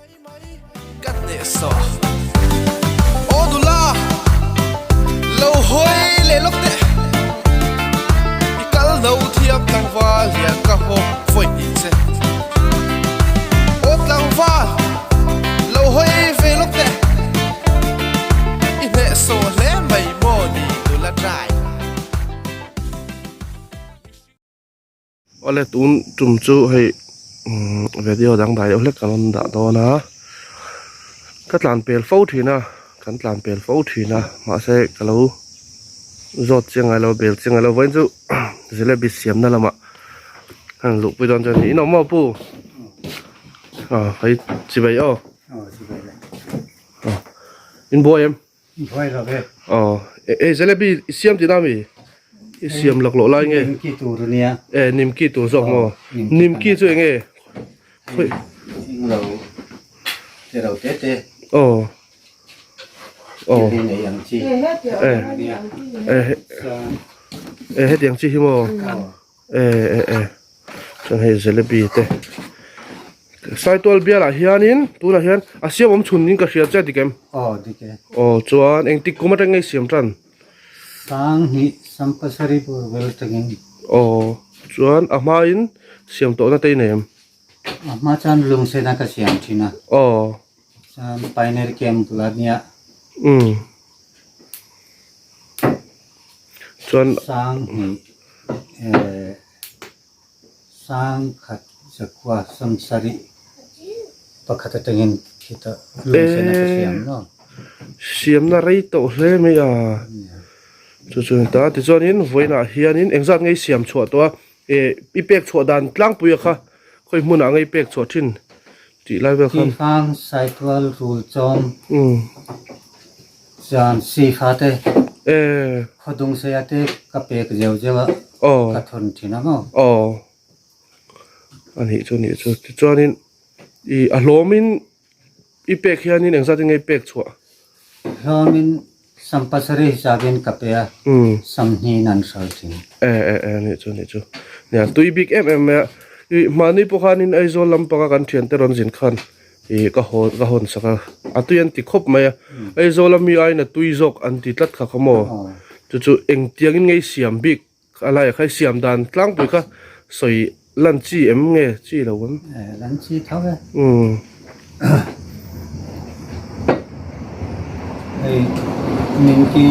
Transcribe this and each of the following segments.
Ka hnehsawh aw nula lo hawi leh lawk teh i kal lo thiam tlangval hian ka haw vawi hnih che aw tlangval lo hawi ve lawk teh i hnehsawh hle mai maw ni nula trai. Awle tun tum chu hei umm video dang dai deuh hlek kan rawn dah dawn a ka tlan pel fo thin a kan tlan pel fo thin a mahse ka lo zawt chiang ngai lo bel chiang ngai lo vawiin chu jalebi siamna lamah ka han luhpui dawn chuan in awm maw pu ah hei chibai aw in buai em. Buai lo ve. Aw, e jalebi i siam tihna ami? I siam laklawh lai nge? Nimki tur ania. E nimki tur zawk maw? Nimki chu enge? Khawi. Englo te ro te te. Aw. Aw. Thil nei ang chi. E. E. E hetiang chi hi maw? E e e chuan hei jalebi te Saitual bialah hianin tunah hian a siam awm chhun in ka hria che dik em? Aw dik e. Aw chuan engtik kum atang nge i siam tan? Sanghnih Sampasari bur vel atangin. Aw chuan a hmain siam tawhna te i nei em? A hma chuan lungsena ka siam thin a. Aw. Chuan Pioneer Camp bulah nia. Umm. Chuan. Sanghnih eh Sangkhat zakua samsarih pakhat atangin khita lungsena ka siam no. Siamna rei tawh hle mai a. Chu chu ni ta. Tichuanin vawiinah hianin engzat nge i siam chhuah tawh a. Eh i pek chhuah dan tlangpui a kha khawi hmunah nge i pek chhuah thin tih lai vel khan. Tifang Saitual rul chawm chuan Sifa te Khawdung Seia te ka pek zeuh zeuh a ka thawn thin a maw. Aw a nih chu nih chu tichuanin ih a hlawmin I pek hianin engzat in nge i pek chhuah? Hlawmin sampasarih hisabin ka pe a, samhnin an hral thin. E e e nih chu nih chu. Nia tui bik em em mai a. I mahni pawh khanin Aizawl lampanga kan thiante rawn zin khan i ka haw ka hawn sak a, a tui an ti khawp mai a. Aizawl ami aiin a tui zawk an ti tlat kha kha maw. Chu chu engtiangin nge i siam bik A laiah kha i siam dan tlangpui kha sawi lan chi em nge chi lo em? Lan chi tho e. Umm. Hei Nimki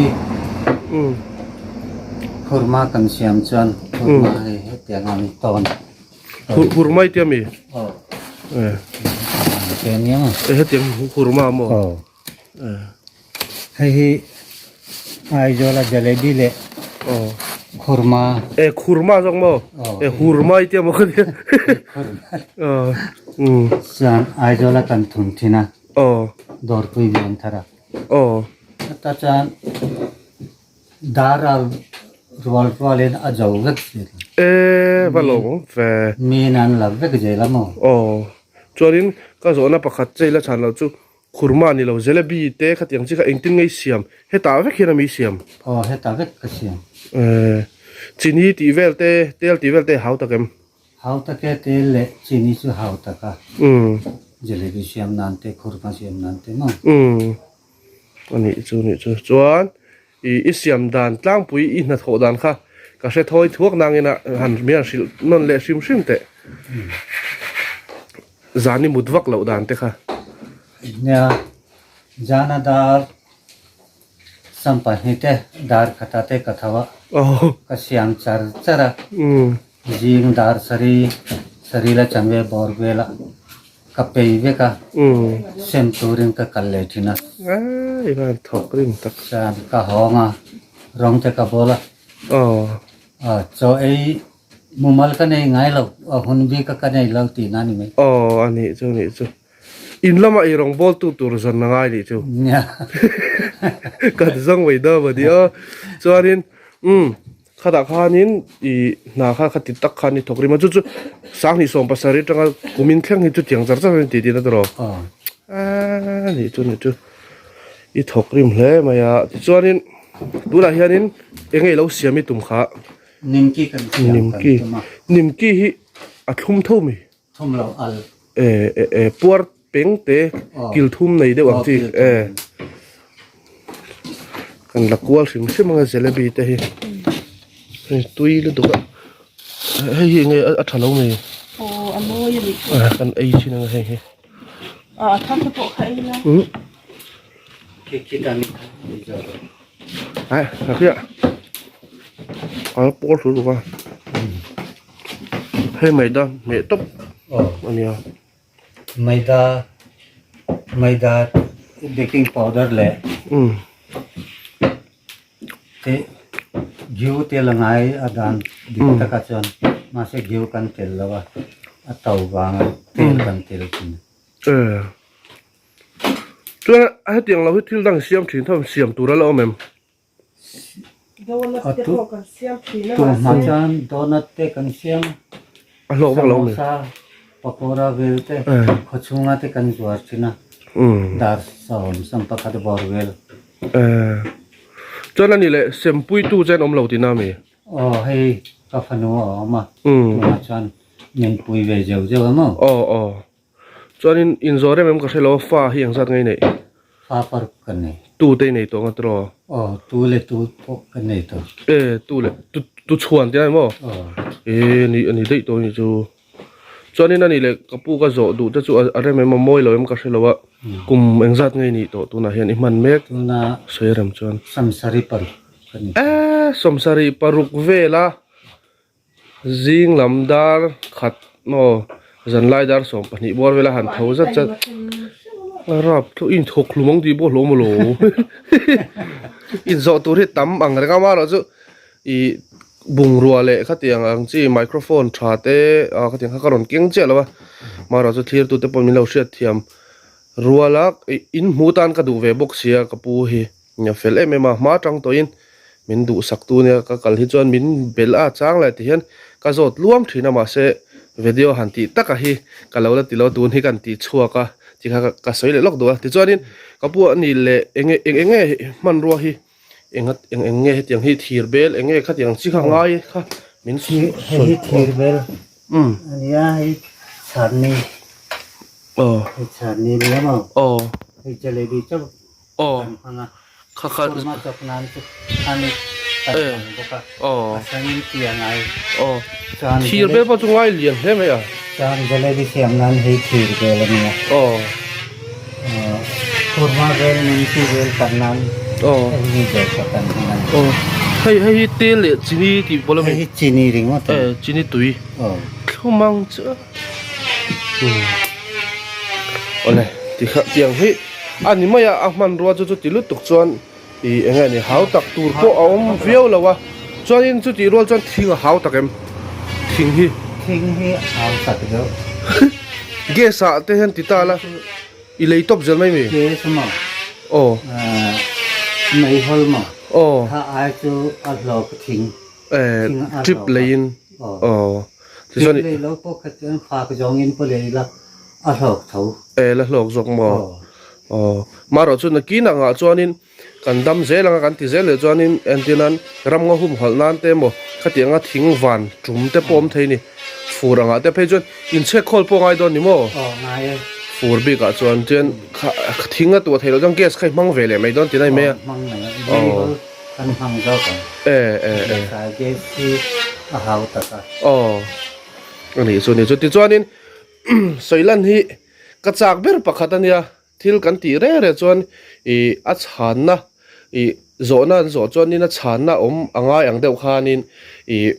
khurma kan siam chuan khurma hei hetiang ang tawn. Khurma i tia mi? Aw. Hetiang nia. Hetiang khurma maw? Aw. Hei hi Aizawla jalebi leh khurma. E khurma zawk maw? E hurma i tia maw ka tia. Chuan Aizawla kan thun thin a. Dawrpui lian thar a. Heta chuan dar a rual rualin a zo vek zel. E va lo awm ve. Min an la vek zel a maw? Chuanin ka zawhna pakhat che ila chhan loh chu Khurma ni lo, jalebi te khatiang chi kha engtin nge i siam? Hetah vek hian a mi i siam? Aw, hetah vek ka siam. Eh, chini tih vel te, tel tih vel te hau tak em? Hau tak e, tel leh chini chu hau tak a. Umm. Jalebi siam nan te, khurma siam nan te maw? Umm. A nih chu, nih chu. Chuan, i i siam dan tlangpui i hnathawh dan kha ka hre thawi thuak nangin a han mi han hrilh nawn leh hrim hrim teh. Zan i mut vak loh dan te kha. Nia, zana dar sampahnih te dar khata te ka tho a, ka siam char char a, zing dar sari sari la chanve bawr vela ka pei vek a, sem turin ka kal leh thin a. I van thawk rim tak. Chuan ka hawng a, rawng te ka bawl a, chaw ei Mumal ka nei ngai lo, a hun bik a ka nei lo tihna a ni mai. Aw, a nih chu, nih chu. In lama ei rawngbawl tu tur zan a ngai nih chu. Nia. Kan zawng mai dam a ni a. Chuanin, umm, khatah khanin i hna kha kha ti tak khan i thawk rim a. Chu chu Sanghnih 70 atanga kumin thleng hi chu tiang char char a ni tih tihna tawh. Aw. A nih chu, nih chu. I thawk rim hle mai a. Tichuanin, tunah hianin eng nge i lo siam i tum kha? Nimki kan siam kan tum a. Nimki hi a thlum tho mi? Thlum lo al. E e e puar peng te kil thum nei deuh ang chi e kan la kual hrim hrim anga jalebi te hi hei tui lutuk a hei hi enge a tha lo mai kan ei thin anga hei hi. Ai a khiah a pawl hrul bawk a hei maida hmeh tawp a nia. Maida maida baking powder leh te ghiu tel a ngai a dan dik taka chuan mahse ghiu kan tel lo a a to vanga tel kan tel thin. Chuan hetiang lo hi thil dang siam thin tho siam tur a la awm em? Donut te pawh kan siam thin a mahse. Tun chuan donut te kan siam a hlawk vak lo awm em? Samosa, pakora vel te khawchhunga te kan zuar thin a dar 11 bawr vel. Chuan ani leh sempuitu chuan awm lo tihna ami? Aw hei ka fanu a awm a tunah chuan min pui ve zeuh zeuh a maw? Aw aw. Chuanin inzawh rem em ka hre lo a, fa hi engzat nge i neih? Fa paruk ka nei. Tu te i nei tawh nga tiraw? Aw, tu leh tu pawh ka nei tawh. E, tu leh tu tu chhuan tih a ni maw? Aw. E, ni a ni daih tawh a ni chu. Chuanin a nih leh ka pu ka zawh duh te chu a rem em a mawi lo em ka hre lo a, kum engzat nge i nih tawh tunah hian i hman mek? Tuna sawi rem chuan. Samsari paruk ka ni. E, sawmsarih paruk vela Zing lam dar khat maw zanlai dar 12 bawr vela han tho zat zat a rap thlawh in thawk hlum ang tih pawh hlawm alo in zawh tur hi tam ang reng a amaherawh chu ih bungrua leh khatiang ang chi microphone tha te ah khatiang kha ka rawn keng chiah lo a amaherawh chu thlir tute pawh min lo hriat thiam rual a ih in hmu tan ka duh ve bawk sia ka pu hi. Nia fel em em a, hma tang tawhin min duhsak tu nia ka kal hi chuan min bel a chang leh ti hian ka zawt luam thin a mahse video han tih taka hi ka lo la ti lo tun hi kan tih chhuak a ti kha ka sawi leh lawk duh a tichuanin ka pu a ni leh eng eng eng nge hmanrua hi eng eng eng nge hetiang hi thir bel eng nge khatiang chi kha ngai kha min sawi hei hi thir bel a nia hei chharni hei chharni nia maw hei jalebi chauh Aw. Kan hmang a. Kha kha. Kurma chawp nan chu ani kan hmang bawk a. Aw. A sangin ti a ngai. Aw. Chuan Thir vel pawh chu ngai lian hle mai a. Chuan jalebi siam nan hei thir vel a nia. Aw. Kurma vel nunti vel kan nan. Aw. Hei hi vel kha kan hmang a ni. Aw. Hei hei hi tel leh chini tih pawh la Hei hi chini ringawt a ni. Eh chini tui. Aw. Thlum ang chu a. Awle tikha tiang hi a ni mai a a hmanrua chu chuti lutuk chuan ih eng nge ni hau tak tur pawh a awm viau lo a chuanin chutih rual chuan thing a hau tak em thing hi thing hi a hau tak deuh gas ah te hian ti ta la i lei tawp zel mai mi gas maw aw meihawl maw aw kha ai chu a hlawk thing Eh trip leiin aw tichuan trip lei lo pawh kha chuan fak zawngin pawh lei la a hlawk tho. Eh la hlawk zawk maw aw marawh chu nakin angah chuanin kan dam zel anga kan ti zel leh chuanin entirnan ram nga humhalh nan te emaw khatianga thing van tum te pawh awm thei a ni fur angah te phei chuan inchhek khawl pawh a ngai dawn ni maw aw ngai e fur bikah chuan chuan kha thing a tuah theih loh chuan gas kha i hmang ve leh mai dawn tih a ni mai a aw hmang mai a meihawl Kan hmang zawk ang. E e e. Sai gas hi a hau tak a. Aw. A nih chu a nih chu. Tichuanin Sawilan hi ka chak ber pakhat a nia. Thil kan tih reng reng chuan ih a chhanna ih zawhna an zawh chuanin a chhanna awm a ngai ang deuh khanin ih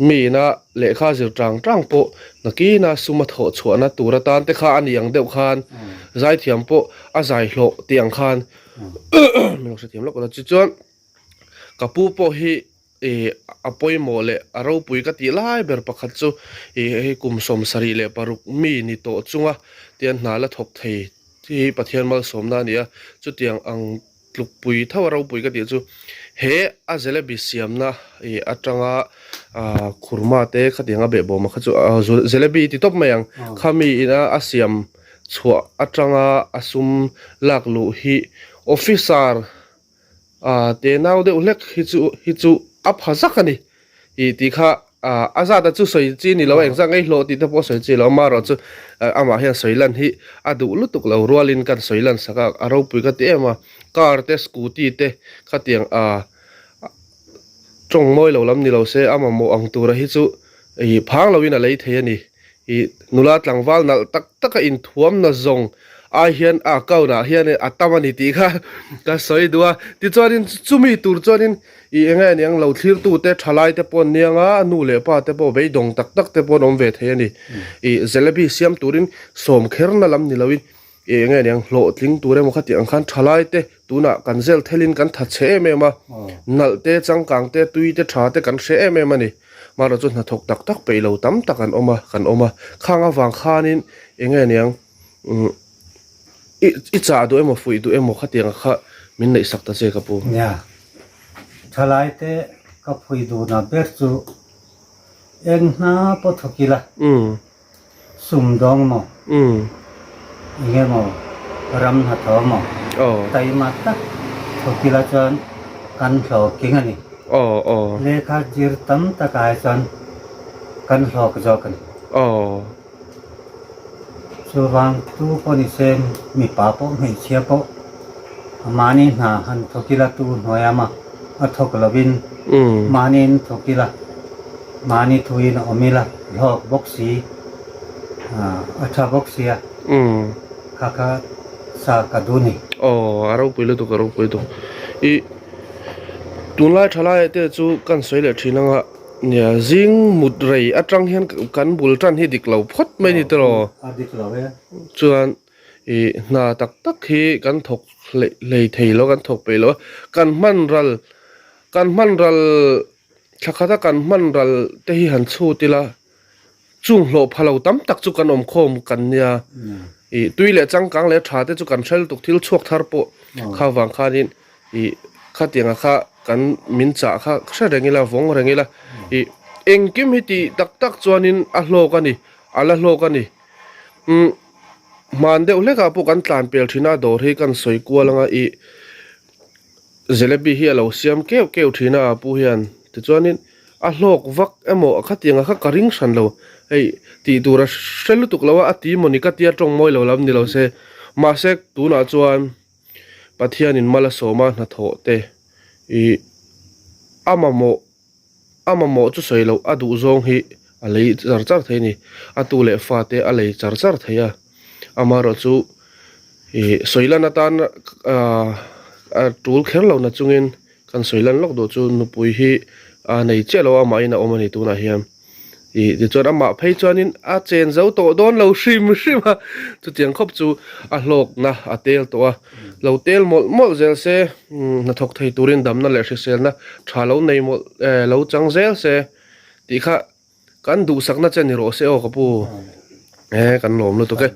miina lehkha zir tang tang pawh nakina sum a thawh chhuahna tur atan te kha a ni ang deuh khan zaithiam pawh a zai hlawh tih ang khan min lo hrethiam lawk a tichuan ka pu pawh hi ih a pawimawh leh a ropui ka tih lai ber pakhat chu ih hei kum 76 mi ni tawh chunga tian hna la thawk thei hi Pathian malsawmna a ni a chutiang ang tlukpui tho a ropui ka tih chu he a jalebi siamna ih atanga ah khurma te khatiang a behbawm a kha chu ah jalebi ti tawp mai ang khami ina a siam chhuah atanga a sum lak luh hi officer ah te nau deuh hlek hi chu hi chu a pha zak a ni ih tih kha. A zat a chu sawi chi ni lo a, engzah ngei hlawh tih te pawh sawi chi lo, amaherawh chu amah hian sawi lan hi a duh lutuk lo rualin kan sawi lan sak a, a ropui ka ti em a, car te scooty te khatiang ah tawng mawi lo lam ni lo se a mamawh ang tura hi chu ih phang loin a lei thei a ni. Ih nula tlangval nalh tak taka inthuamna zawng ai hian a account ah hian a tam a ni tih kha ka sawi duh a, tichuanin chumi tur chuanin ih eng nge niang lo thlirtu te thalai te pawh an niang a, nu leh pa te pawh beidawng tak tak te pawh an awm ve thei a ni. Ih jalebi siam turin sawm kherna lam ni loin ih eng nge niang hlawhtling tur emaw khatiang ang khan thalai te tunah kan zel thelin kan tha chhe em em a, nalh te changkang te tui te tha te kan hre em em a ni. Mahrawh chu hnathawk tak tak peih lo tam tak an awm a, kan awm a. Khang avang khanin eng nge niang umm i i chah duh emaw fuih duh emaw khatiang kha min neih sak ta che ka pu. Nia, thalai te ka phui duhna ber chu eng hna pawh thawk ila. Sum dawng maw? Enge maw ram hnathawh maw? Taima tak thawk ila chuan kan hlawking a ni. Lehkha zir tam takah hi chuan kan hlawk zawk a ni. Chuvang tu pawh ni se mipa pawh hmeichhia pawh mahni hna han thawk ila tu hnuaia mah a thawk lovin mahniin thawk ila. Mahni thuin a awm ila, hlawk bawk si, a tha bawk sia, kha kha sa ka duh ni. Aw, a ropui lutuk, a ropui lutuk. I tunlai thalai te chu kan sawi leh thin anga, nia zing mut rei atang hian kan bul tan hi dik lo phawt mai ni tiraw? A dik lo e. Chuan i hna tak tak hi kan thawk hlei thei lo, kan thawk peih lo a, kan hman ral, kan hman ral. Thla khata kan hman ral te hi han chhut ila, chung hlawh pha lo tam tak chu kan awm khawm kan nia. Ih tui leh changkang leh tha te chu kan hre lutuk thil chhuak thar pawh kha vang khanin ih khatianga kha kan min chah kha hre reng ila vawng reng ila ih engkim hi tih tak tak chuanin a hlawk a ni, a la hlawk a ni. Umm hman deuh hlekah pawh kan tlan pel thin a dawr hi kan sawi kual anga ih. Jalebi hi a lo siam keuh keuh thin a pu hian tichuanin a hlawk vak emaw khatiang ah kha ka ring hran lo hei tih tur a hre lutuk lo a a ti mawni ka tia tawng mawi lo lam ni lo se mahse tunah chuan Pathianin mal a sawm a hnathawh te ih a mamawh a mamawh chu sawi loh a duh zawng hi a lei char char thei a ni a tu leh fa te a lei char char thei a amaherawh chu ih sawi lan atan ahh a tul kher lo na chungin kan sawi lan lawk duh chu nupui hi a nei chiah lo a amahin a awm a ni tunah hian. Ih tichuan amah phei chuanin a chen zo tawh dawn lo hrim hrim a, chutiang khawp chu a hlawkna a tel tawh a, lo tel mawlh mawlh zel se hnathawk thei turin damna leh hriselna tha lo nei mawlh eh lo chang zel se tih kha kan duhsakna che ni rawh se aw ka pu eh kan lawm lutuk e.